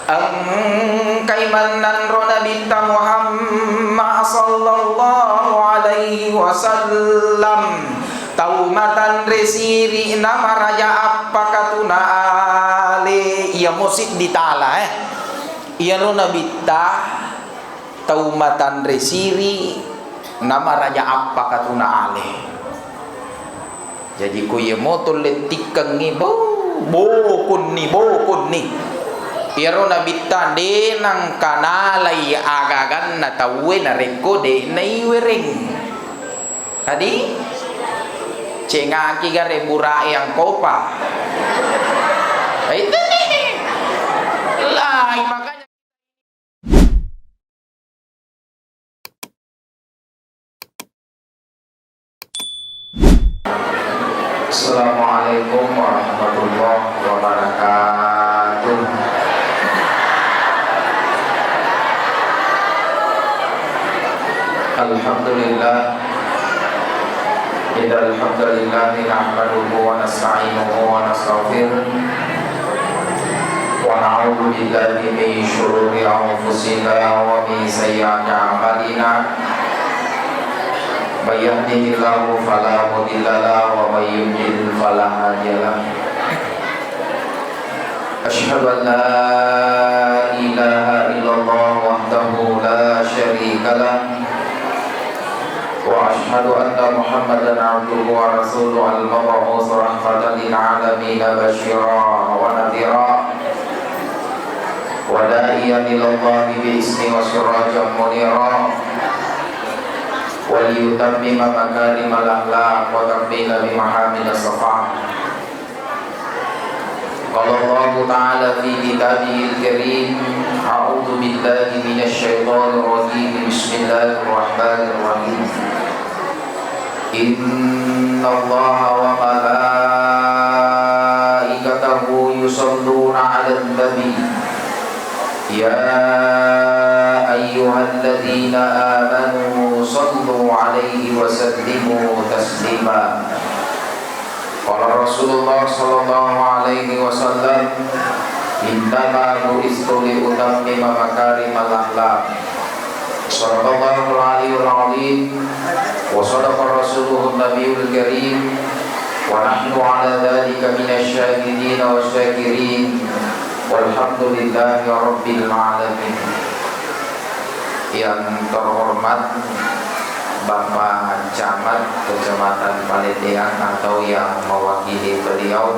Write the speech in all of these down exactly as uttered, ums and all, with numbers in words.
Engkai mennanro Nabitta Muhammad sallallahu alaihi wasallam tau matanre siri' namaraja appakatuna ale, iyamo siddi tala, eh. Iyaro Nabitta tau matanre siri' namaraja appakatuna ale. Jaji ko iyamoto lettikkengngi, bo-, bokunni, bokunni. Iyaro Nabitta de' nangkanalai agaganna tauwe narekko de' naiwereng. Tadi? Cengaki gare burae angkopa. Itu nih. Lai, makanya Assalamualaikum warahmatullahi wabarakatuh. Alhamdulillah. Innal hamdalillah nahmaduhu wa nasta'inuhu wa nastaghfiruh. Wa na'udzu billahi min syururi anfusina wa min sayyiati a'malina. May yahdihillahu fala mudilla lahu wa may yudlil fala hadiya lahu. Asyhadu an la ilaha illallah wahdahu la syarika lah. Wa asyhadu anna Muhammadan abduhu wa rasuluh al-mab'uts rahmatan lil alamin basyira wa nadhira. Wa da'iyan ilallahi bi izni wa sirajan munira. Wa liyutammima makarimal akhlaq wa tammila bi mahamidis syafa'ah. Qala Allahu ta'ala fi kitabihil karim, a'udzu billahi minasy syaithanir rajim. Bismillahirrahmanirrahim. Innallaha wa malaikatahu yusalluna 'alan nabi. Ya ayyuhalladzina amanu sallu 'alaihi wa sallimu taslima. Qala Rasulullah sallallahu alaihi wasallam, "Innama bu'istu li utammima makarimal akhlaq." Shadaqallahul aliyyul azim wa shadaqa rasuluhun nabiyul karim wa nahnu ala dzalika minasy syahidin wasy syakirin. Walhamdulillahi rabbil alamin. Yang terhormat Bapak Camat Kecamatan Paleteang atau yang mewakili beliau,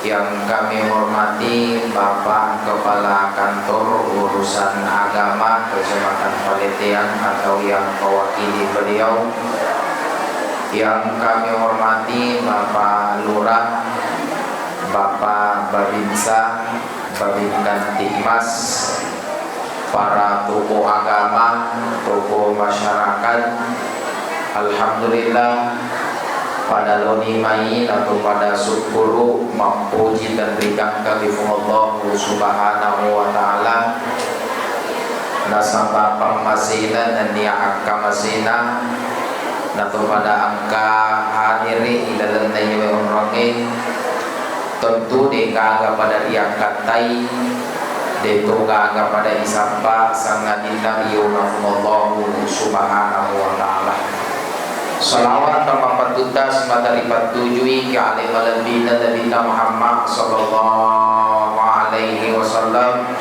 yang kami hormati Bapak Kepala Kantor Urusan Agama Kecamatan Paleteang atau yang mewakili beliau, yang kami hormati Bapak Lurah, Bapak Babinsa, Babinkan Tikmas, para tokoh agama, tokoh masyarakat. Alhamdulillah, pada loni mai natu pada sukkuru mappuji tenrikang kami Puang Allahu Subhanahu wa Ta'ala. Nasaba pammasena nennia akkamasena natu pada engka hadere ilalenna iyawe onrongnge. Tentu degaga pada riakkattai, deto gaga pada isappa sangadinna riona Puang Allahu Subhanahu wa Ta'ala. Salawat tamapattutta simata ripattujui ke ale malebbina Nabitta Muhammad sallallahu alaihi wasallam.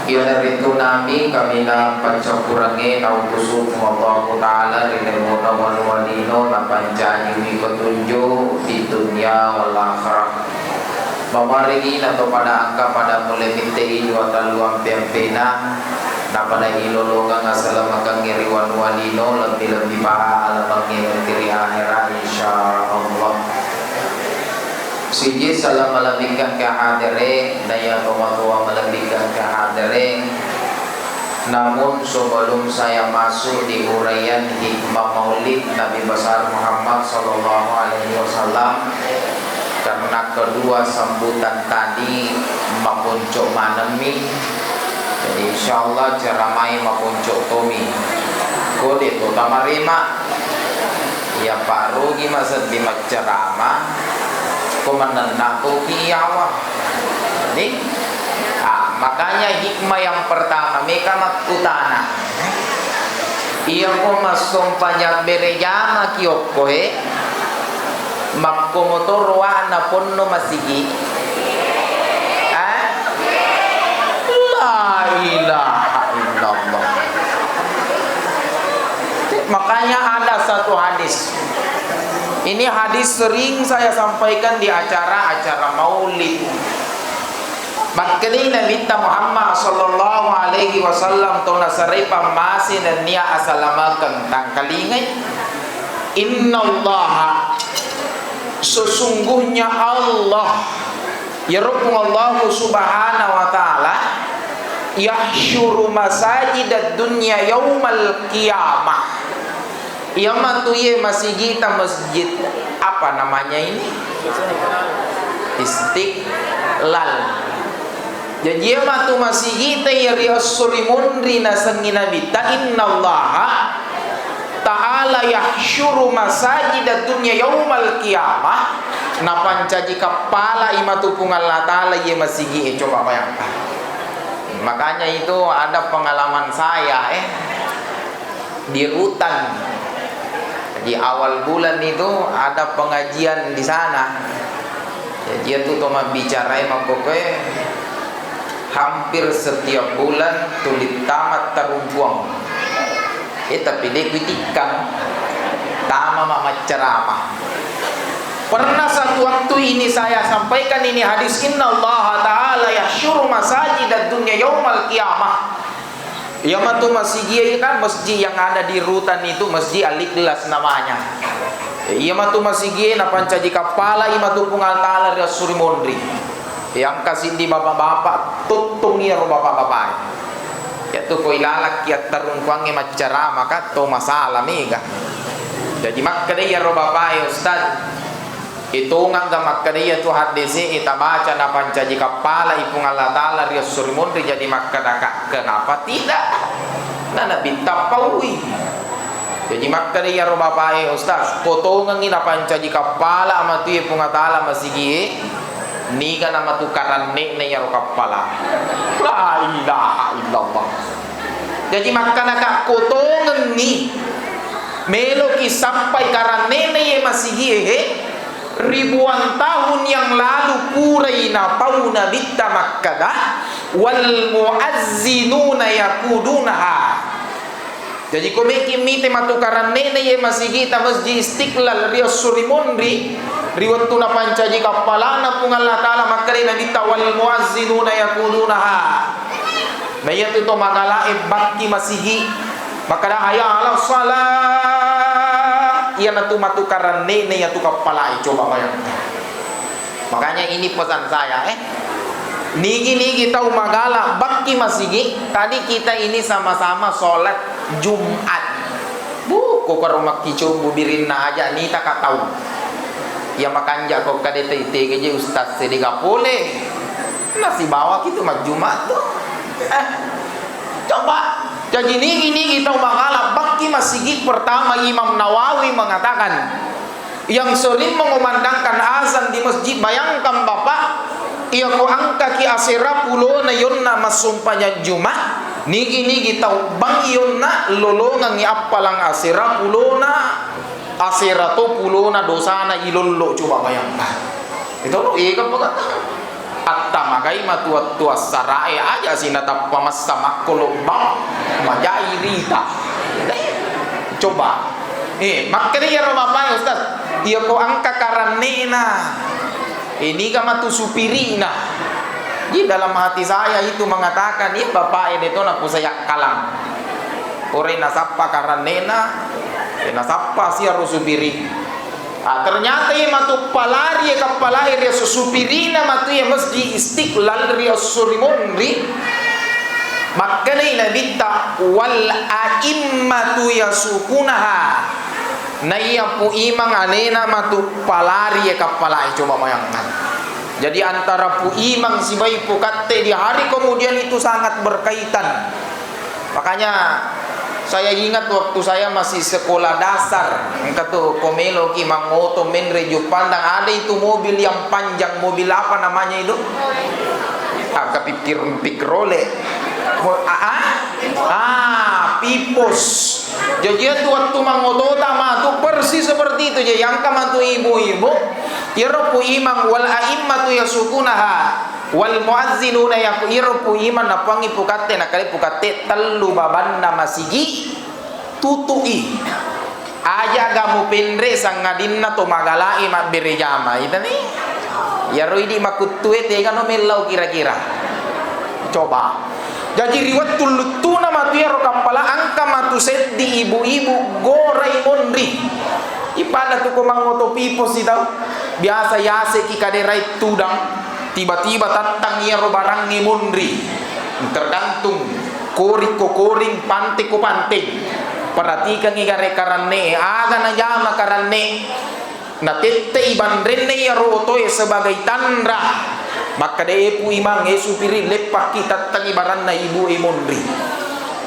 Iyanaritu nami kaminang paccappurengnge nautusu Puang Allahu Ta'ala ri lembona wanua lino napancajiwi petunjuk fid dunya wal akhirah. Mamarigi nato pada engka pada mulle mittei dua tallu ampe-ampena, napada ilolongeng asalamakengnge ri wanua lino, lebbi-lebbi paha alamengnge menteri akhera, insya Allah. Siji, salam malebbikan ke hadere, naiya tomatoa malebbikan ke hadere. Namun sebelum saya masuk di uraian hikmah Maulid Nabi Besar Muhammad sallallahu alaihi wasallam, karena kedua sambutan tadi maponco manemmi, jadi insyaallah ceramai maponco tomi. Kode to tamarima, ya parugi maseddi maccerama, Manenna toki yawa. Jadi, ah, makanya hikmah yang pertama, meka makkutana. Iya ko massompajang berejama kiokko e, makko motoro wana ponno masigi. Eh? La ilaha illallah. Makanya ada satu hadis. Ini hadis sering saya sampaikan di acara-acara maulid. Makkedai Nabitta Muhammad sallallahu alaihi wasallam, tona sarai pammase nennia asalamakeng, tangkalingai. Innallaha, sesungguhnya Allah, iyaro Puang Allahu subhanahu wa ta'ala, yahsyuru masajidad dunya yaumal qiyamah. Iya matu iye masigita masjid, apa namanya ini? Istiqlal. Jaji iya matu masigita iya ri esso ri monri nasengngi Nabitta, innallaha ta'ala yahsyuru masajidad dunya yaumal qiyamah, napancaji kappalai matu Puang Allah Ta'ala iye masigie, coba bayangkan. Makanya itu ada pengalaman saya, eh. Di Rutan. Di awal bulan itu ada pengajian di sana. Jadi, itu to mabbicarai makkokkoe hampir setiap bulan tuli tama tarungkuang. Eh, tapi de' kuitikkang. Tama ma macceramah. Pernah satu waktu ini saya sampaikan ini hadis, "Innallaha ta'ala yahsyuru masajidad dunya yaumal qiyamah." Iya matu masigie kan, masjid yang ada di Rutan itu, Masjid Al-Ikhlas namanya. Iya matu masigie napancaji kappalai matu Puang Allah Ta'ala ri esso ri monri. Yang kasih di bapak-bapak, tuttung iyaro bapak-bapak. Iya tu ko ilalakki attarungkuangnge maccarama, maka to masalah mega. Jadi makkeda iyaro bapak e, "Ustaz, Itongengga makkeda iyatu haddese' e tabaca napancaji kappalai Puang Allah Ta'ala ri esso ri monri, jadi makkedaka, kenapa tidak?" Na Nabitta paui. Jadi makkeda iyaro bapak e, "Ustaz, ko tongengngi napancaji kappala matu iye Puang Allah Ta'ala masigie, niga namatu karanne'na iyaro kappala?" La ilaha illallah. Jadi makkedaka, ko tongengngi meloki sappai karanne'na iye masigie he, ribuan tahun yang lalu purai napau Nabitta makkeda, "Wal muazzinuna yaqudunaha." Jaji, ko meki mite matu karanne'na iye masigita Masjid Istiqlal ri esso ri monri, ri wettu napancaji kappalana Puang Allah Ta'ala, makkedai Nabitta, "Wal muazzinuna yaqudunaha." Na iyatu to magala'e bakki masigi, makkeda, "Hayya 'alas shalah." Iyanatu matu karanne'na iyatu kappala'e, coba bayangkan. Makanya ini pesan saya, eh. Nigi-nigi tau magala bakki masigi, tadi kita ini sama-sama sholat Jumat. Bu, ko karo makkicobbu birinna aja nita ka tau. Iya makanja ko kade tei tege je ustaz sedega pole. Nasibawaki tu majjuma tu. Eh, coba. Jaji nigi-nigi tau magala bakki masigi pertama Imam Nawawi mengatakan, yang sering mengumandangkan azan di masjid, bayangkan Bapak, iya ko angkaki asera pulona yonna massumpajang Jumat, nigi-nigi tau bang yonna lolongangi appalang asera pulona, asera to pulona dosana ilollo, coba bayangkan. Itu lo ega pegata. Attamagai matu wettu assarae aja sinatappa massa makkolobbang majai rita. Eh, coba. Eh, makkeda iyaro bapak e, Ustaz, iya ko angka karanne'na, eh, niga matu supirina. Jadi dalam hati saya itu mengatakan, iya bapak e deto napusa yakkalang. Ore nasappa karanne'na, eh, nasappa siaro supiri. Ah, ternyata iya matu palari e kappalae ri esso supirina matu iya Masjid Istiqlal ri esso ri monri. Makkedai Nabitta, "Wal a'immatu yasukunaha." Naiya Pu Imang alena matu palari e kappalae, coba bayangkan. Jadi antara Pu Imang sibawa Pu Katte di hari kemudian itu sangat berkaitan. Makanya Saya ingat waktu saya masih sekolah dasar, engka tu ko meloki mangoto menre Juppandang, ada itu mobil yang panjang, mobil apa namanya itu? Ah, kapikir pikir oleh. Mo-, ah, ah? Ah, pipos. Jadi itu waktu mangotota matu persis seperti itu. Jadi angka matu ibu-ibu, iyaro pu imang wal a'immatu yasukunaha. Wal muazzinuna, yaku iro pu imang napuangngi pukatte, nakkeda pukatte tellu babanna masigi tutu'i. Aja ga mupenre sangadinna to magalai mabbere jama itani. Iyaro idi makuttue tegano mellau kira-kira. Coba. Jaji ri wettu luttuna matu iyaro kappala, angka matu seddi ibu-ibu gorai monri. Ipada tu ko mangoto pipos itau. Biasa yaseki kaderai tudang. Tiba-tiba tattang iyaro barangnge monri. Tergantung koring ko koring, pante ko pante. Perhatikangngi gare karanne, aga najama karanne. Natette'i banrenne iyaro otoe sebagai tanra. Makkeda, "E Pu Imang, e supiri, leppakki tattangi baranna ibu e monri."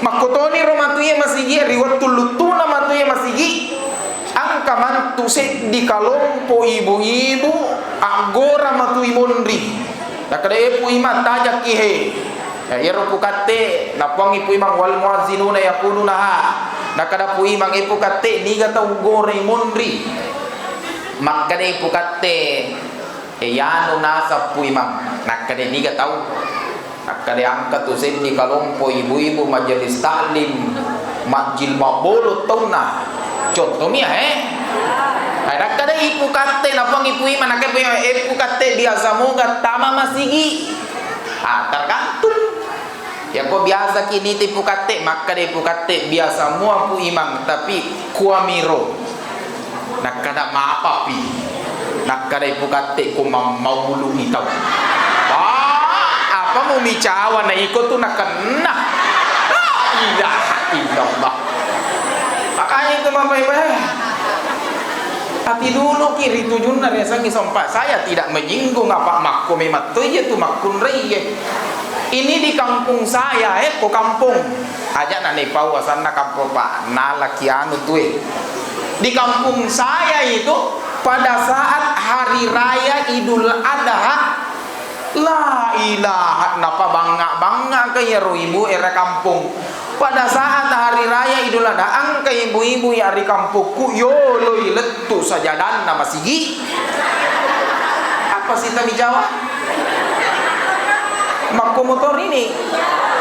Makkotoniro matu iya masigi, ri wettu luttuna matu iya masigi, engka mantu seddi kalompo ibu-ibu aggora matu i monri. Nakkeda, "E Pu Imang, tajakki he." Ya, iyaro pukatte napuangngi Pu Imang, "Wal muazzinuna yaqununaha." Nakkeda Pu Imang, "E pukatte, niga tau gora i monri?" Makkeda pukatte, "E, yanu naseng Pu Imang." Nakkeda, "Niga tau?" Nakkeda, "Engka tu seddi kalompo ibu-ibu majelis taklim, majjilbab bolong taunna." Contoh mi ya, eh? Ai, nakkeda ibu katte, napuang ibu imang, nakkeda ibu imang, "Eh, ibu katte, biasa moga tama masigi?" Ah, tergantung. Yako biasa ki niti pukatte, makkeda pukatte biasa mua Pu Imang, tapi kuamiro. Nakkeda mapapi. Nakkeda pukatte ko mammaulu itau. Wah, apa mu micawa na iko tu nakenna. La ilaha illallah. Makanya itu Bapak Ibu, eh. Tapi dulu ki ri tujunna riasengngi sompa. Saya tidak menyinggung apa makko memang tu iya tu makkunrai iya. Ini di kampung saya, eh, ko kampung. Aja na nepau asanna kampung, Pak. Nalaki anu tu, eh. Di kampung saya itu, pada saat hari raya Idul Adha, la ilaha, napabangnga-bangnga ka iyaro ibu era kampung. Pada saat hari raya Idul Adha, engka ibu-ibu ya ri kampokku yoloi lettu sajadanna masigi. Apa sita micawa? Makko motor ini.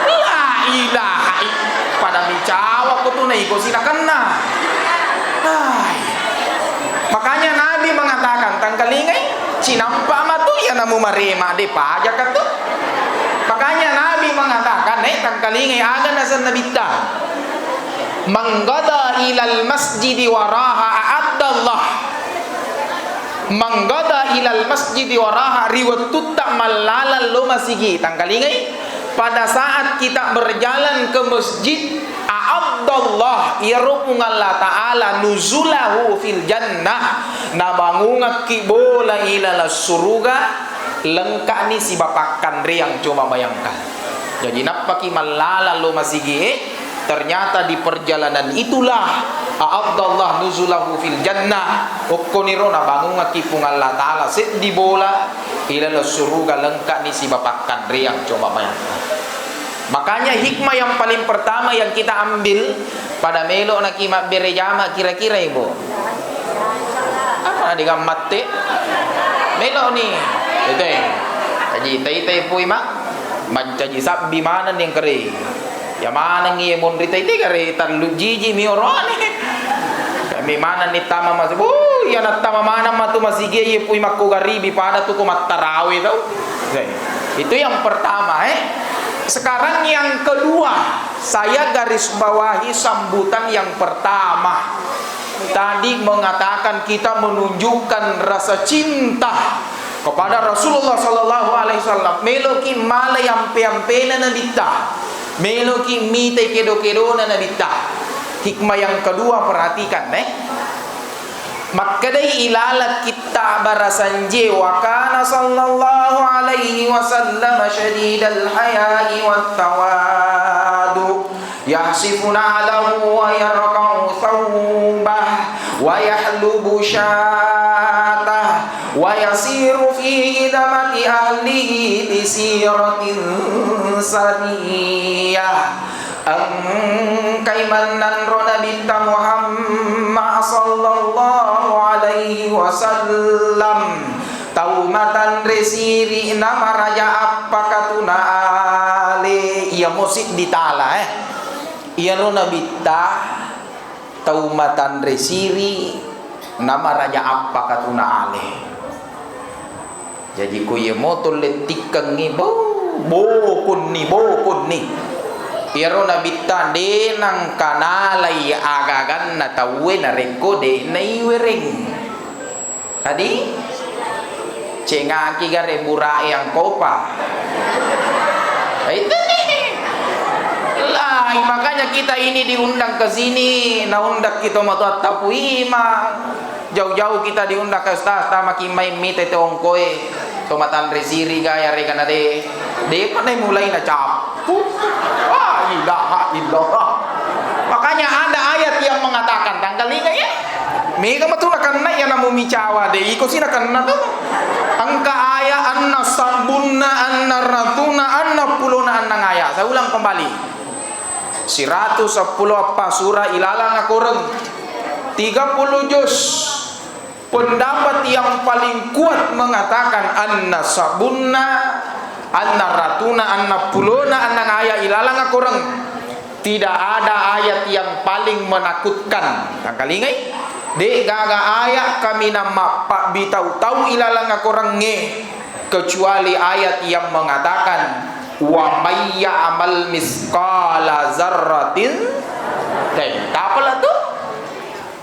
La ilaha i-, pada micawa ko tu naiko sinakenna. Hai. Makanya Nabi mengatakan, tangkalingai, cinampa matu iya namu marema de pajaka tu. Makanya Nabi mengatakan, eh, tangkalingai aga nasenna bitta. "Man ghada ilal masjidi waraha a'addallah." "Man ghada ilal masjidi waraha," ri wettutta mallalang lo masigi. Tangkalingai, pada saat kita berjalan ke masjid, a'addallah, iyaro Puang Allah Ta'ala, nuzulahu fil jannah, nabangungakki bola ilalang suruga, lengka'ni siba pakkanreang, coba bayangkan. Jaji nappaki mallalang lo masigi e, ternyata di perjalanan itulah a'addallah nuzulahu fil jannah, okkoniro nabangungakki Puang Allah Ta'ala seddi bola ilalang suruga lengka'ni siba pakkanreang, coba bayangkan. Makanya hikmah yang paling pertama yang kita ambil, pada melo naki mabbere jama kira-kira ibu. Apa na digammatte? Melo ni. Itu ya. Haji, tai-tai pui mak. Mancaji sabbi maneng yang kere. Ya maneng iya monri tai-tai kare tallu jiji mi oroane. Kami maneng ni tama masigi. Wuh, iya nattama maneng matu masigi iya pui makko garibi pada tu ko mattarawe tau. Itu yang pertama, eh. Sekarang yang kedua, saya garis bawahi sambutan yang pertama. Tadi mengatakan kita menunjukkan rasa cinta kepada Rasulullah sallallahu alaihi wasallam. Meloki malai ampe-ampena Nabitta. Meloki mitai kedo-kedona Nabitta. Hikmah yang kedua, perhatikan, eh. Makkedai ilaleng kitta barasanje, wa kana sallallahu alaihi wasallam syadidal haya'i wat tawadu. يخصف نعله ويرقع ثوبه ويحلب شاته ويسير في خدمة أهله بسيرة سرية. Engkai mennanro Nabitta Muhammad sallallahu alaihi wasallam, tau matanre siri' namaraja appakatuna ale, iyamo siddi tala, eh. Iyaro Nabitta tau matanre siri' namaraja appakatuna ale. Jaji ko iyamo to lettikkengngi, bo-, bokunni, bokunni. Iyaro Nabitta de' nangkanalai agaganna tauwe narekko de' naiwereng. Tadi? Cengaki gare burae angkopa. Itu nih. Lah, makanya kita ini diundang ke sini, naundang kita matu attapuima. Jauh-jauh kita diundang ke ustaz, tamaki mai mita itu ongkoe. To matanre siri' gaya regana de. Depa nai mulai na cappu. La ilaha illallah. Makanya ada ayat yang mengatakan, tangkalinga ya. Mega matu nakenna ya namu micawa de. Iko si nakenna tu. Engka ayat anna sabbunna, anna ratuna, anna pulona, anna ngaya. Saya ulang kembali. Siratu seppulo appa sura ilalang akoreng. Tiga puluh juz. Pendapat yang paling kuat mengatakan anna sabunna, anna ratuna, anna pulona, anna ngaya ilalang akoreng. Tidak ada ayat yang paling menakutkan. Tangkalingai? De' gaga ayat kaminang mappabbitau-tau ilalang akorengnge kecuali ayat yang mengatakan, "Wa may ya'mal misqala zarratin." Deh, kapala tu?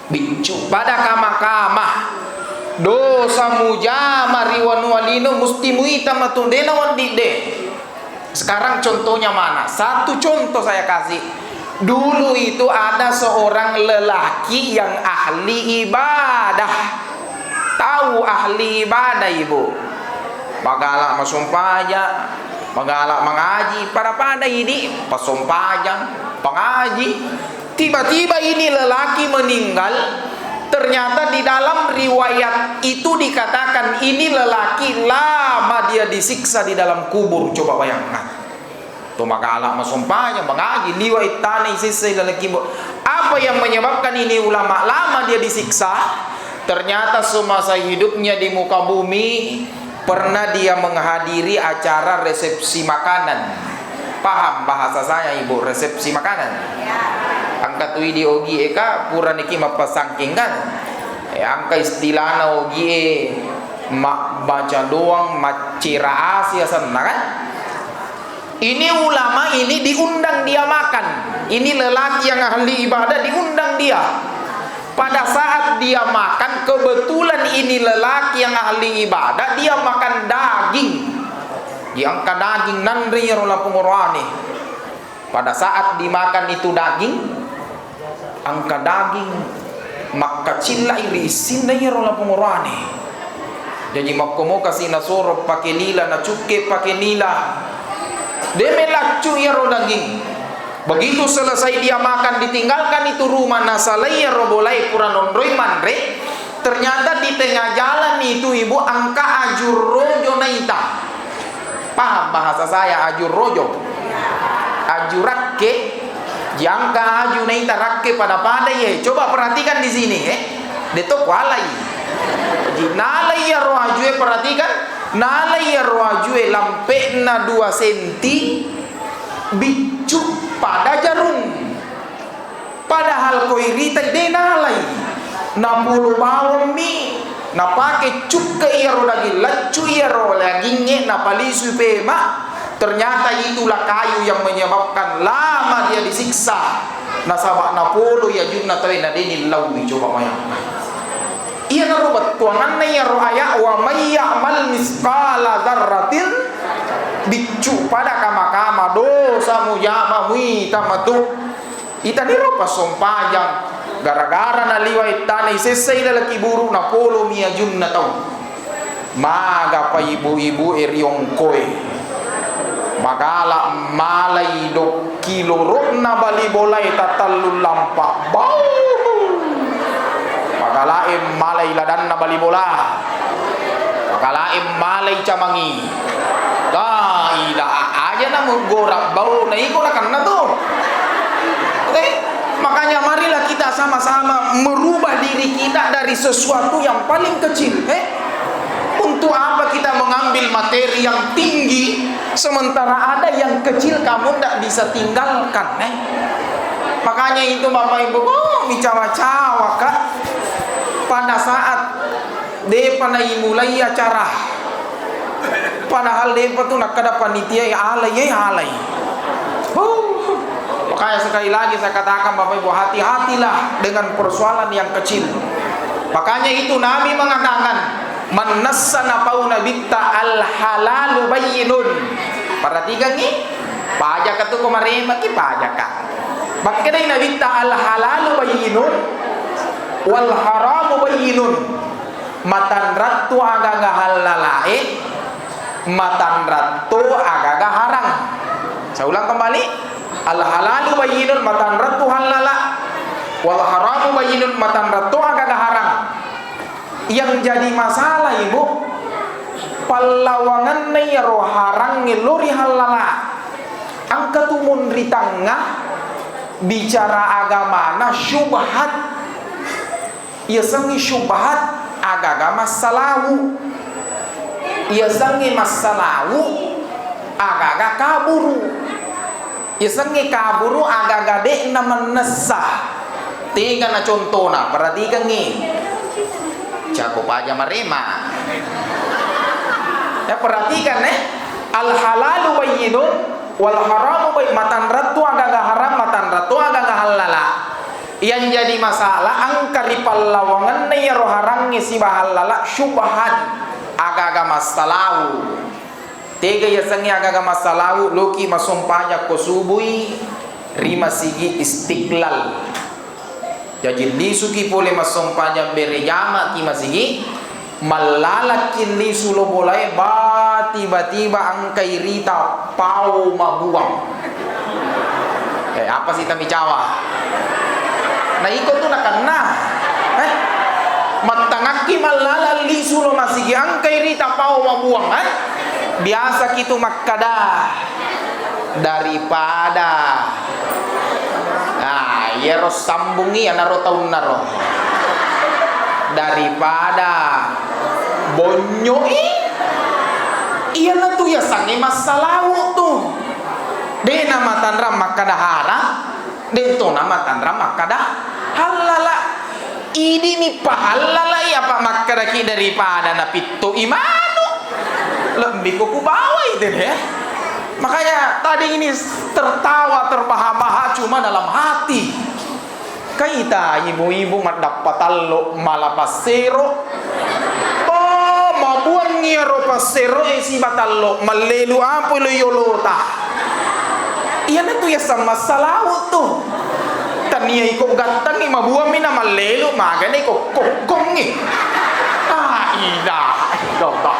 Biccu pada kama-kama. Dosa mujama ri wanua lino musti muita matu, de' nawedding de. Sekarang contohnya mana? Satu contoh saya kasih. Dulu itu ada seorang lelaki yang ahli ibadah. Tahu ahli ibadah, Ibu? Magala masumpaja, magala mangaji, pada-pada ini pasompajang, pangaji. Tiba-tiba ini lelaki meninggal, ternyata di dalam riwayat itu dikatakan ini lelaki lama dia disiksa di dalam kubur. Coba bayangkan. To magala masumpajang, mangaji, liwa ittana isessa ilaleng kibo. Apa yang menyebabkan ini ulama lama dia disiksa? Ternyata semasa hidupnya di muka bumi, pernah dia menghadiri acara resepsi makanan. Paham bahasa saya, Ibu, resepsi makanan? Engka tu idi ogi e ka, pura niki mappasangking kan? E, engka istilahna ogi e, mabbaca doang, maccera asi asenna kan? Ini ulama ini diundang dia makan. Ini lelaki yang ahli ibadah diundang dia. Pada saat dia makan, kebetulan ini lelaki yang ahli ibadah, dia makan daging. Diangka daging nanre iyaro lapong oroane. Pada saat dimakan itu daging, engka daging makkacillai ri issinna iyaro lapong oroane. Jaji makkomo kasi nasoro pake lila, nacukke pake lila. De melaccu iyaro daging. Begitu selesai dia makan, ditinggalkan itu rumah, nasalai iyaro bolae pura nonroi manre, ternyata di tengah jalan itu, Ibu, engka ajur rojo naita. Paham bahasa saya, ajur rojo? Ajur rakke. Jangka aju naita rakke pada-pada ye. Coba perhatikan di sini, eh. Deto kualai. Ji, nalai iyaro ajue, perhatikan. Nalai iyaro ajue lampe'na dua senti, biccu pada jarum. Padahal ko irita de nalai. Napolo bawammi, napake cukke iyaro daging, laccu iyaro dagingnge, napalisui pema. Ternyata itulah kayu yang menyebabkan lama dia disiksa. Nasaba napolo i ajunna tauwe na de nillaui, coba bayangkan. Iyanaro bettuanganna iyaro aya, "Wa may ya'mal misqala dzarratin", biccu pada kama-kama dosa mujama muita matu. Itaniro passompajang, gara-gara naliwa ettana isessai laleng kiburu, napolomi ajunna tau. Magapa ibu-ibu e riongkoe? Magala malai dokki. Kiloro'na bali bolae tatellu lampa. Bau. Magalae malai ladanna bali bola. Magalae malai camangi. La ila aja na menggora bau na iko na kenna tu. Eh, makanya marilah kita sama-sama merubah diri kita dari sesuatu yang paling kecil. Eh, untuk apa kita mengambil materi yang tinggi sementara ada yang kecil kamu ndak bisa tinggalkan, eh? Makanya itu Bapak Ibu, oh, micawa-cawa, Kak. Pada saat depa naimulai acara, padahal depa tu nakkada panitia, "Ya alai, ya alai." Huh. Makanya sekali lagi saya katakan Bapak Ibu, hati-hatilah dengan persoalan yang kecil. Makanya itu Nabi mengatakan, "Man nassa napau Nabitta al halalu bayyinun." Perhatikan nih, pajaka tu ko maremaki pajaka. Makkedai Nabitta al halalu bayyinun wal haramu bayyinun. Matanrattu agaga hallalae, matanrattu agaga harang. Saya ulang kembali. Al halalu bayyinun, matanrattu hallala. Wal haramu bayyinun, matanrattu agaga harang. Yang jadi masalah, Ibu, pallawangenna iyaro harangnge lo ri hallala. Engka tu mun ri tengah bicara agamana syubhat. Yasengnge syubhat, agaga massalau. Yasengnge massalau, agaga kaburu. Yasengnge kaburu, agaga de'na mannessa. Tegana contona, perhatikangngi. Cako paja marema. Ya, perhatikan, eh. Al halalu bayyinun, wal haramu bay-, matanrattu agaga haram, matanrattu agaga hallala. Yang jadi masalah, engka ri pallawangenna iyaro harangnge siba hallala syubhat, agaga massalau. Tega yasengnge agaga massalau, loki massompajang ko subui ri masigi Istiqlal. Jaji lisuki pole massompajang berejama ki masigi, mallalakki lisu lo bolae, ba tiba-tiba engkai rita pao mabuang. Eh, apa sih tamicawa? Nah, iko tu nakenna. Eh? Mattangakki mallala lisu lo masigi, engkai rita pao mabuang, eh? Biasa kitu makkada, daripada, nah, iyaro sambungi anaro taunna ro. Daripada bonyoi, iyanatu yasengnge massalau tu. De namatanrang makkada haram, de to namatanrang makkada hallala. Idini pahallalai apa makkedaki daripada napittoi manu. Lebbi ko kubawai tede. Makanya tadi ini tertawa terbahak-bahak cuma dalam hati. Kaita ibu-ibu maddappa tallo mala passero. Oh, mabuangngi ero passeroe siba tallo, mallelu apoi lo yolota. Iyanatu yaseng massalau tu. Tania iko gattangngi mabuammi na mallelu, magani ko kokkongngi. La ilaha illallah.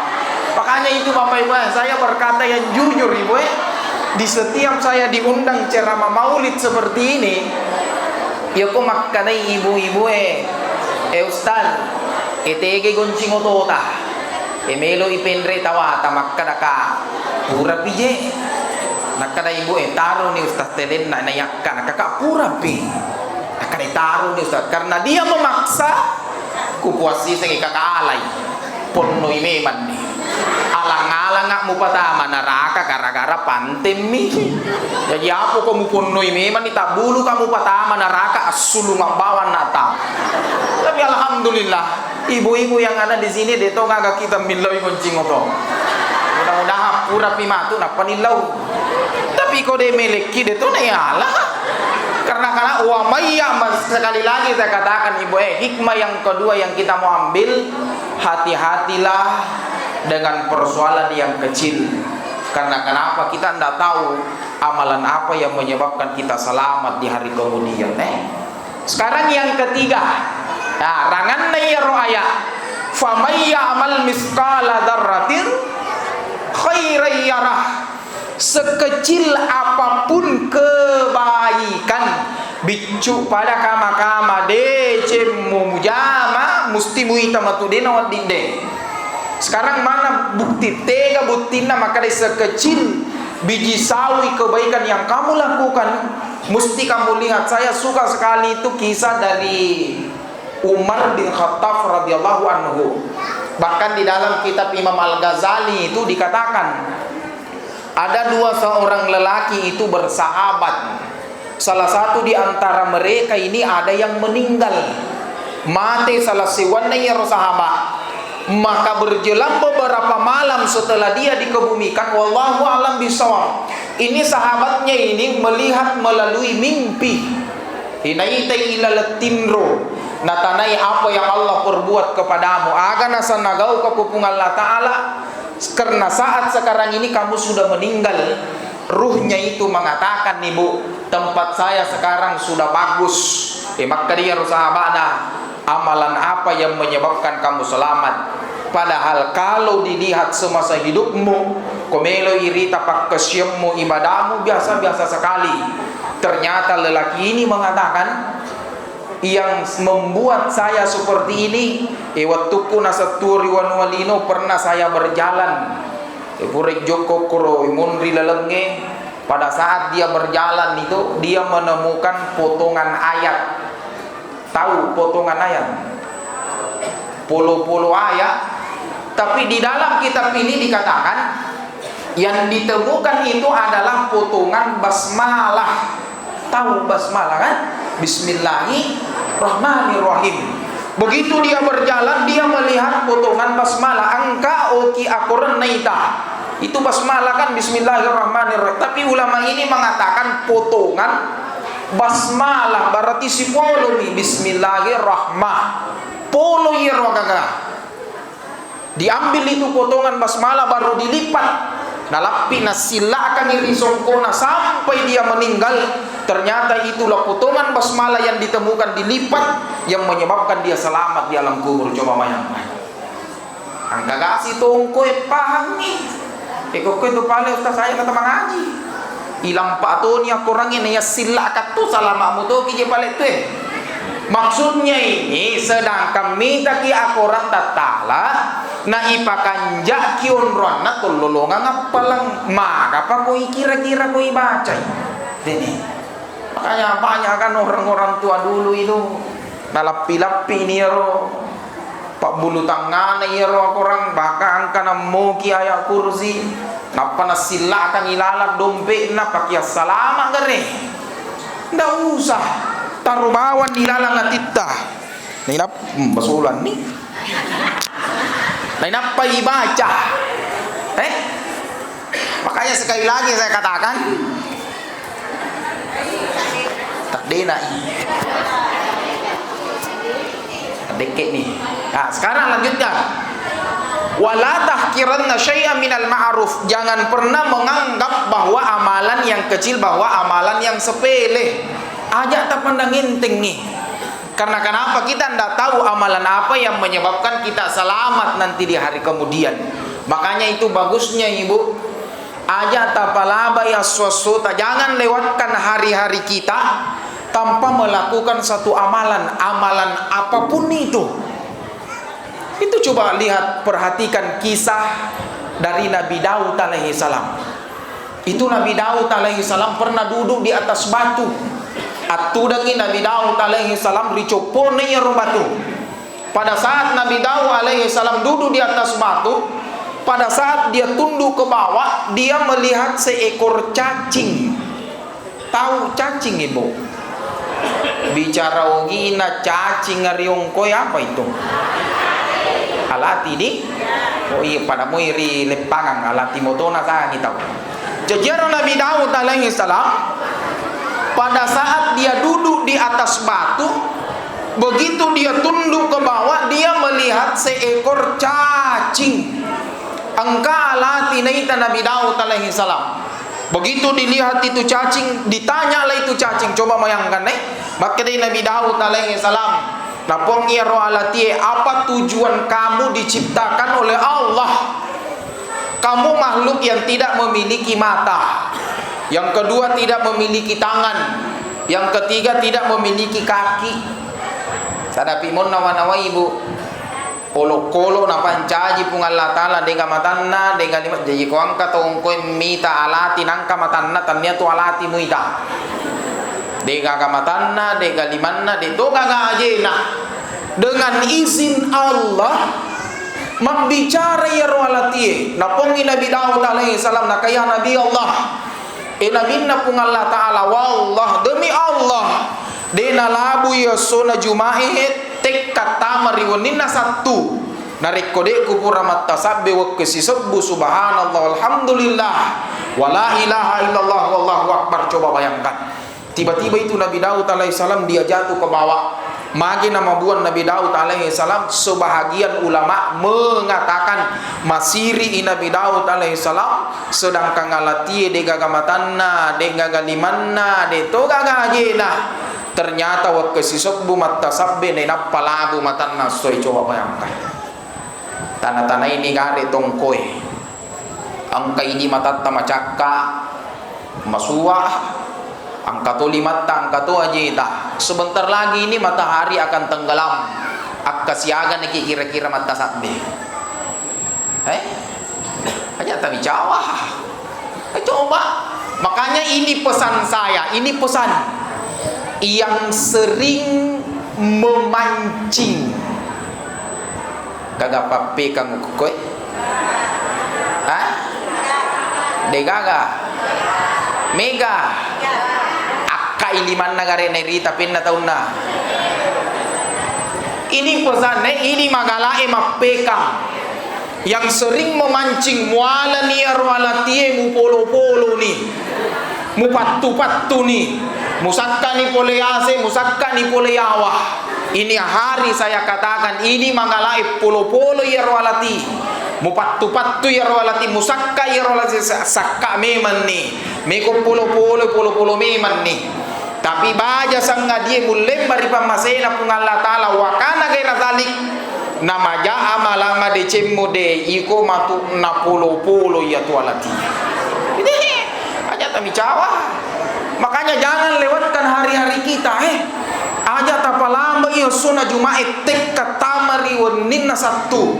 Makanya itu Bapak Ibu, saya berkata yang jujur Ibu, eh, di setiap saya diundang ceramah maulid seperti ini, yako makkanai ibu-ibu, eh, eh, Ustaz, eh, tege goncing otota. E, melo i penre tawata makkadaka, purapi je. Nakkada ibu e, taroni ustaz tedenna, nayakka, nakaka purapi. Nakkada taroni ustaz, karena dia memaksa, kupuassisengi kakalai. Ponnoi memanni. Alang-alanga mupatama naraka gara-gara pantemmi. Jadi apa ko muponnoi memanni, tabbulu kamu patama naraka, assulung bawang nata. Tapi alhamdulillah, ibu-ibu yang ada di sini, de to gaga kita millau goncing oto. Mudah-mudahan purapi matu nappa nillau. Tapi ko de melekki, de to nayala. Karena, karena wa mayya, sekali lagi saya katakan ibu, eh, hikmah yang kedua yang kita mau ambil, hati-hatilah dengan persoalan yang kecil. Karena kenapa? Kita ndak tahu amalan apa yang menyebabkan kita selamat di hari kemudian, eh. Sekarang yang ketiga. Nah, ranganna iyaro ayat, "Faman ya'mal mitsqala dzarratin khairan yarah." Sekecil apapun kebaikan, biccu pada kama-kama, deceng mu mujama, musti muita matu de nawedding de. Sekarang mana bukti, tega buktinna makkeda sekecil biji sawi kebaikan yang kamu lakukan, musti kamu lihat. Saya suka sekali itu kisah dari Umar bin Khattab radhiyallahu anhu. Bahkan di dalam kitab Imam Al-Ghazali itu dikatakan, ada dua seorang lelaki itu bersahabat. Salah satu di antara mereka ini ada yang meninggal. Mate salah sewanna iyaro sahabat. Maka berjelang beberapa malam setelah dia dikebumikan, wallahu alam bisawab, ini sahabatnya ini melihat melalui mimpi. Inaitai ilaleng tinro, natanai apa yang Allah perbuat kepadamu. Aga nasanna gauka ku Puang Allah Ta'ala, karena saat sekarang ini kamu sudah meninggal. Ruhnya itu mengatakan, "Ibu, tempat saya sekarang sudah bagus." Eh, makkeda iyaro sahabana, "Amalan apa yang menyebabkan kamu selamat? Padahal kalau dilihat semasa hidupmu, ko melo irita pakkasiammu, ibadahmu biasa-biasa sekali." Ternyata lelaki ini mengatakan, yang membuat saya seperti ini, eh, wettukku nasettu ri wanua lino, pernah saya berjalan. Eh, pura jokko koro imunri lalengnge, pada saat dia berjalan itu, dia menemukan potongan ayat. Tahu potongan ayat? Polo-polo ayat. Tapi di dalam kitab ini dikatakan, yang ditemukan itu adalah potongan basmalah. Tahu basmalah, kan? Bismillahirrahmanirrahim. Begitu dia berjalan, dia melihat potongan basmalah. Engka oki akoranna ita. Itu basmalah, kan? Bismillahirrahmanirrahim. Tapi ulama ini mengatakan potongan basmalah, berarti sipolomi. Bismillahirrahmah. Polo iyaro agaga. Diambil itu potongan basmalah, baru dilipat. Nalappi nassillakangi ri songkona sampai dia meninggal. Ternyata itulah potongan basmalah yang ditemukan, dilipat, yang menyebabkan dia selamat di alam kubur. Coba bayangkan. Engka gasi tongko e pahangngi. E, kokko itu pale ustaz saya kata mangaji. Ilampa toni akorangnge na yassilla kattu salama mutoki je pale tue. Maksudnya ini, sedangkan mitaki akorang tattala, na ipakanjaki onroanna tollolongang appalang, magapa koi kira-kira koi bacai? Dene. Makanya banyak kan orang-orang tua dulu itu, nalappi-lappi ni ero. Pabbulu tangngana iyaro akorang, bahkan engka nammoki ayat kursi, nappa nassillakangi lalang dompe'na, pakiassalama gare. Ndak usah taro bawang di lalang atitta. Nainap-, hmm, basulanni. Nainappa ibaca. Eh? Makanya sekali lagi saya katakan, tak denai. Dekke nih. Nah, sekarang lanjutkan. Wala tahkiranna syai'an minal ma'ruf. Jangan pernah menganggap bahwa amalan yang kecil, bahwa amalan yang sepele. Aja tapandang enteng nih. Karena kenapa? Kita ndak tahu amalan apa yang menyebabkan kita selamat nanti di hari kemudian. Makanya itu bagusnya, Ibu, aja tapalabai esso-essota, jangan lewatkan hari-hari kita tanpa melakukan satu amalan, amalan apapun itu. Itu coba lihat, perhatikan kisah dari Nabi Daud alaihi salam. Itu Nabi Daud alaihi salam pernah duduk di atas batu. Attudangi Nabi Daud alaihi salam ri coppona iyaro batu. Pada saat Nabi Daud alaihi salam duduk di atas batu, pada saat dia tunduk ke bawah, dia melihat seekor cacing. Tahu cacing, Ibu? Bicara ogina cacing riongkoi apa itu? Alati di? Oh iya, pada moi ri leppangang, alati motona sangi tau. Jajiaro Nabi Daud alaihi salam, pada saat dia duduk di atas batu, begitu dia tunduk ke bawah, dia melihat seekor cacing. Engka alati naita Nabi Daud alaihi salam. Begitu dilihat itu cacing, ditanyalah itu cacing. Coba bayangkan, eh. Makkedai Nabi Daud alaihi salam, "Napong iyaro alatie, apa tujuan kamu diciptakan oleh Allah?" Kamu makhluk yang tidak memiliki mata, yang kedua tidak memiliki tangan, yang ketiga tidak memiliki kaki. Tadapi monna nawa-nawai, Bu. Olokolo napancaji Puang Allah Ta'ala, dega matanna, dega lima, jaji ko engka tongkoe mita alati nangka matanna, tania tu alati muita. Degaga matanna, dega limanna, de to gaga ajena. Dengan izin Allah, mabbicara iyaro alatie. Napongi Nabi Daud alaihi salam, nakaya Nabi Allah. E Nabinna Puang Allah Ta'ala, wallah, demi Allah, de nalabu iya essona Jumae tekka tama ri wenninna Sattu. Narekko de ku pura mattasabbe wekke sisebbu, subhanallah, walhamdulillah, wala ilaha illallah, wallahu akbar. Coba bayangkan. Tiba-tiba itu Nabi Daud alaihissalam dia jatuh ke bawah. Magi namabuang Nabi Daud alaihissalam, sebahagian ulama mengatakan masiri i Nabi Daud alaihissalam, sedangkan alatie degaga matanna, degaga limanna, de to gaga ajena. Ternyata wekke sisebbu mattasabbe nainappa labu matanna essoe, coba bayangkan. Tana-tana ini gare tongkoe. Engka idi matatta macakka, masua, engka to limatta, engka to ajeta. Sebentar lagi ini matahari akan tenggelam. Akkasiaganaki kira-kira mattasabbe. Eh? Aja tabicawa. Eh, coba. Makanya ini pesan saya, ini pesan yang sering memancing. Gaga pappekang ukkoe? Hah? Degaga? Mega? Akkai limanna gare nairita penna taunna. Ini pesanne, ini magalae mappekang. Yang sering memancing, mualani iyaro alatie, mupolo-poloni, mupattu-pattuni, musakkani pole ase, musakkani pole yawa. Ini hari saya katakan, ini magalae polo-polo iyaro alati, mupattu-pattu iyaro alati, musakka iyaro alati, sa-, sakka memanni, meko polo-polo, polo-polo memanni. Tapi baja sangadie mullemma ri pammasena Puang Allah Ta'ala, wa kana ghaira dzalik, namaja amala madecemmu de iko matu napolo-polo iyatu alati. Ini aja tamicawa. Makanya jangan lewatkan hari-hari kita, eh. Aja tapalamba iya essona Jumae tekka tama ri wenninna Sattu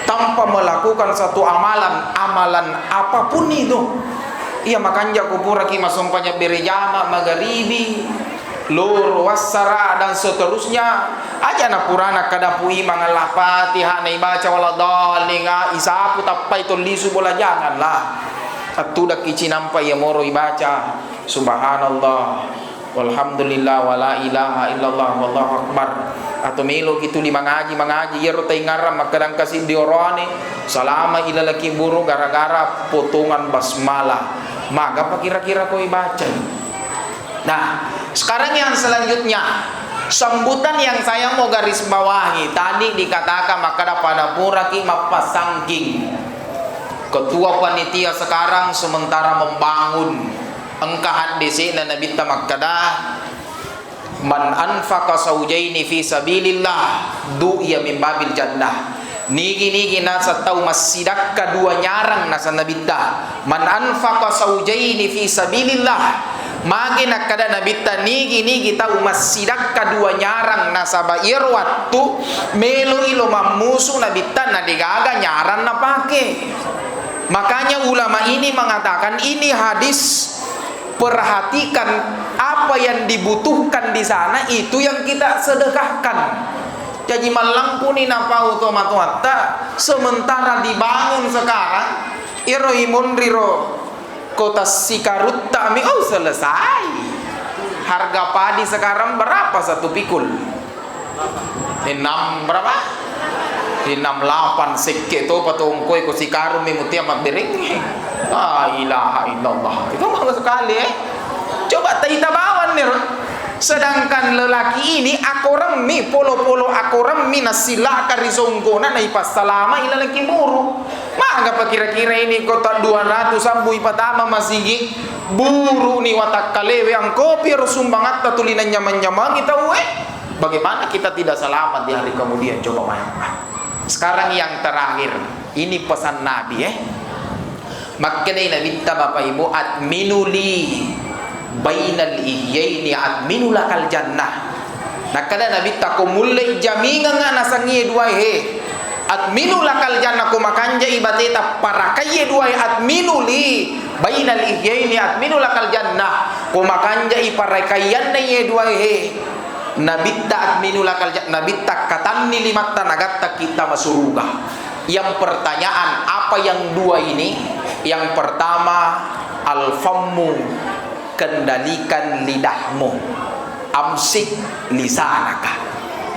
tanpa melakukan satu amalan, amalan apapun itu. Iya, makanja ko puraki masompajang berejama, magaribi, loro, wassara, dan seterusnya. Aja na purana kada pu imang Allah Fatihah na ibaca wala dhalin, ah, isapu tappai to lisu bola, janganlah. Attudakki cinampa iya moro ibaca subhanallah. Walhamdulillah, wala ilaha illallah, wallahu akbar. Atau meloki tuli mangaji, mangaji, iyaro taingarang makkadang kasiddi oroane, salama ilalaki buru gara-gara potongan basmalah. Magapa kira-kira koi bacai? Nah, sekarang yang selanjutnya, sambutan yang saya mau garis bawahi, tadi dikatakan makkada pada puraki mappasangking. Ketua panitia sekarang sementara membangun. Engka haddese'na Nabitta makkada, "Man anfaqa zaujaini fi sabilillah, du'iya min babil jannah." Nigi-nigi nasa tau massidakka dua nyarang, nasa Nabitta, "Man anfaqa zaujaini fi sabilillah." Magi nakkada Nabitta, nigi-nigi tau massidakka dua nyarang, nasaba iyaro wattu meloi lo mammusu Nabitta, na degaga nyarang napake. Makanya ulama ini mengatakan ini hadis, perhatikan apa yang dibutuhkan di sana, itu yang kita sedekahkan. Jaji mallangkuni napau tomatoatta, sementara dibangun sekarang, iro imunriro kota Sikarutta mi, oh, selesai. Harga padi sekarang berapa satu pikul? Enam berapa? Enam lapan sekke to patongkoi ko Sikarung mi mutia mabbereng. La ilaha illallah. Itu mahal sekali, eh. Coba taita bawang nih. Sedangkan lelaki ini akoremmi, polo-polo akoremmi nasilaka ri songkona naipassalama ilalaki buru. Magapa kira-kira ini kota dua ratus sambu ipatama masigi buru ni watakkalewe angkopi ro sumbangatta tuli nanyamang-nyamangi tau, eh. Bagaimana kita tidak selamat di hari kemudian? Coba bayangkan. Sekarang yang terakhir, ini pesan Nabi, eh. Makkedai Nabitta, Bapak Ibu, "Atminu li bainal ihyaini atminu lakal jannah." Nakkeda Nabitta, "Ko mulle jamingeng nasengngi duae he, atminu lakal jannah, ko makanjai bateta parakaiye duae, atminu li bainal ihyaini atminu lakal jannah, ko makanjai parakaiyanna iye duae he." Nabitta, "Atminu lakal jannah." Nabitta katanni limatta, nagattakki tama suruga. Yang pertanyaan, apa yang dua ini? Yang pertama, al-fammu, kendalikan lidahmu. Amsik lisanaka.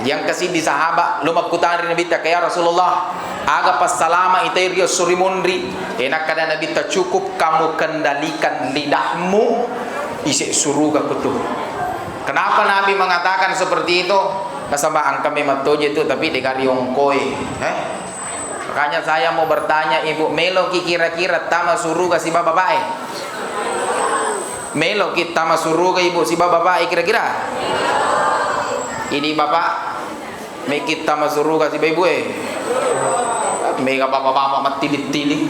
Yang kasih di sahabat, lo makkutana ri Nabitta, "Ya Rasulullah, aga passalama itai rio suri munri?" Enak kada Nabitta, "Cukup kamu kendalikan lidahmu, ise suruga kutu." Kenapa Nabi mengatakan seperti itu? Nasaba engka memang toje tu, tapi dega riongkoi, eh? Makanya saya mau bertanya, Ibu, meloki kira-kira tama suruga siba bapak e? Meloki tama suruga, Ibu, siba bapak e kira-kira? Ini bapak, meki tama suruga siba ibu e? Mega bapak-bapak mattilik-tilik.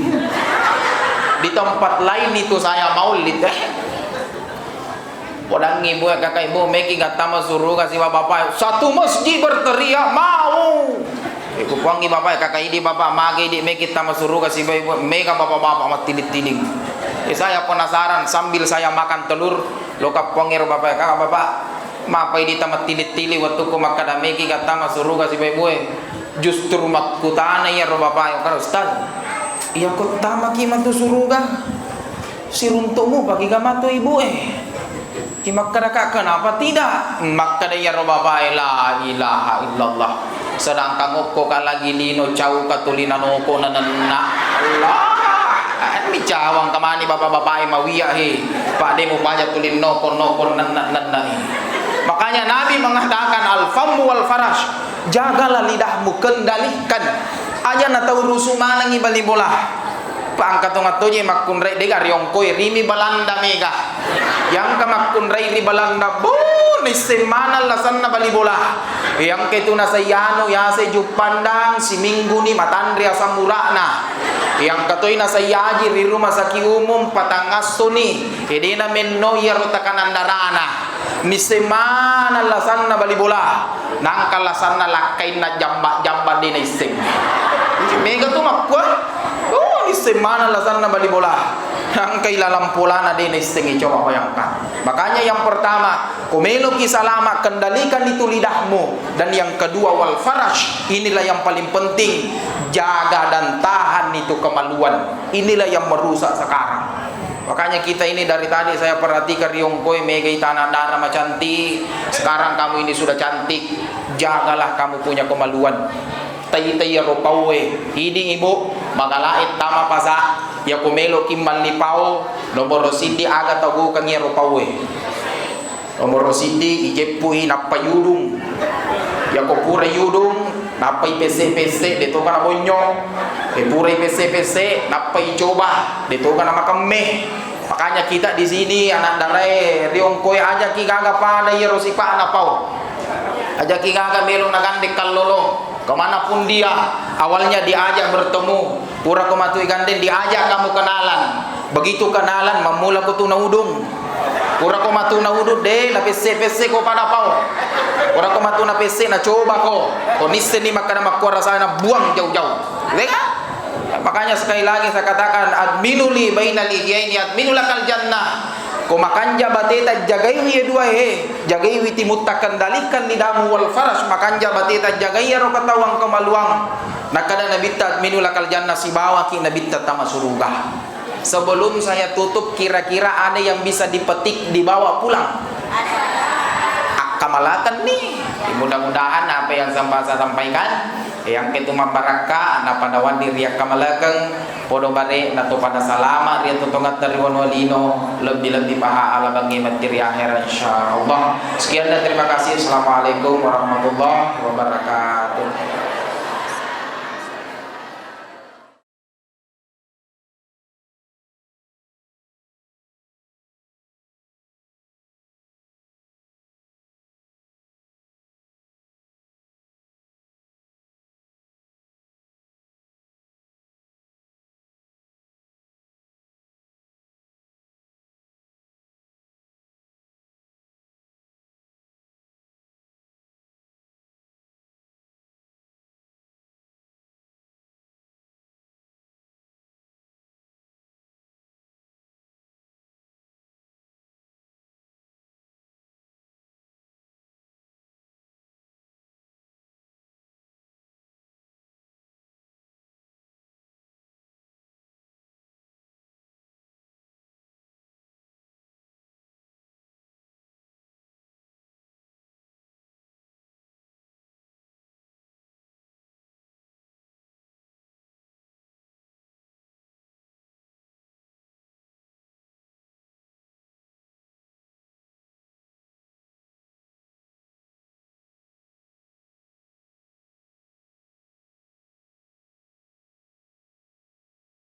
Di tempat lain itu saya maulid, eh. Podangngi ibu e, kakak ibu, meki gattama suruga siba bapak e. Satu masjid berteriak, "Mau!" Iku puangngi bapak e, kakak idi bapak, magi idi meki tama suruga siba ibu e, mega bapak-bapak mattilik-tilik. Eh, saya penasaran, sambil saya makan telur, lo kappuangngi ro bapak e, "Kakak bapak, mapa idi tama tilik-tilik wettukku makkada meki gattama suruga siba ibu e?" Justru makkutana iyaro bapak e, "Karo Ustaz, iya ko tamaki matu suruga?" Siruntu'mu pagi ga matu ibu e. Ki makkadaka, "Kenapa tidak?" Makkada iyaro bapak e, "La ilaha illallah. Sedangkan okko ka lagi lino cau ka tuli nanoko nanenna." Allah. Micawang kamani bapak-bapak e mawia he. Pak de mupaja tuli noko-noko nenna-nenna he. Makanya Nabi mengatakan, "Al-fammu wal farash." Jagalah lidahmu, kendalikan. Aja na tau rusu manengi bali bola. Pangkatonga toje makkunrai dega riongkoi rimi Balanda mega. Yang ka makkunrai ri Balanda, bo, nisseng maneng lasanna bali bola. Yang ke tu nasai anu yase Juppandang, siminggu ni matanre asam ura'na. Yang ka toi nasai aji ri rumah sakit umum, patangasso ni, edena menno iyaro tekanan darana. Nisseng maneng lasanna bali bola. Nangka lasanna lakkainna jamba-jamba de naisseng. Mega tu makkua, oh, nisseng maneng lasanna bali bola. Nangka ilalang polana de naissengi, coba bayangkan. Makanya yang pertama, ko meloki salama, kendalikan itu lidahmu. Dan yang kedua, wal farash, inilah yang paling penting, jaga dan tahan itu kemaluan. Inilah yang merusak sekarang. Makanya kita ini dari tadi saya perhatikan riongkoi megai tanah darah macantik. Sekarang kamu ini sudah cantik. Jagalah kamu punya kemaluan. Tai-tai iyaro pau e. Idi ibu, magalae tama pasa. Yako meloki malli pau, nomoro siddi aga tau gukang iyaro pau e. Nomoro siddi, ijeppui, nappa yudung. Yako pura yudung, nappa ipesse-pesse, de toga nabonyo. E pura ipesse-pesse, nappa icoba, de toga namakemme. Makanya kita di sini, anak darae, riongkoi, ajaki gaga pada iyaro sipa'na pau. Ajaki gaga melo nagande kallolo. Kemanapun dia, awalnya diajak bertemu. Pura ko matu igandeng, diajak kamu kenalan. Begitu kenalan, mammula ko tu naudung. Pura ko matu naudung, de, napesse-pesse ko pada pau. Pura ko matu napesse, nacoba ko. Ko nisseni makkada makkua rasana, buang jauh-jauh. Wega? Makanya sekali lagi saya katakan, "Adminu li bainal ihyaini, adminu lakal jannah." Ko makanja bateta, jagaiwi ye dua he, jagaiwi timutta, kendalikan lidamu, wal faras, makanja bateta, jagai iyaro katauang kemaluang. Nakkada Nabitta, "Adminu lakal jannah," sibawaki Nabitta tama suruga. Sebelum saya tutup, kira-kira ada yang bisa dipetik, dibawa pulang? Akkamalakan nih. Mudah-mudahan apa yang saya sampaikan, yang ketu mabbarakka, napada wandi riakkamalakeng, podo bare, nato pada salama, ri atutongatta ri wanua lino, lebbi-lebbi paha ala bangnge matti ri akhera, insyaallah. Sekian dan terima kasih. Assalamualaikum warahmatullahi wabarakatuh.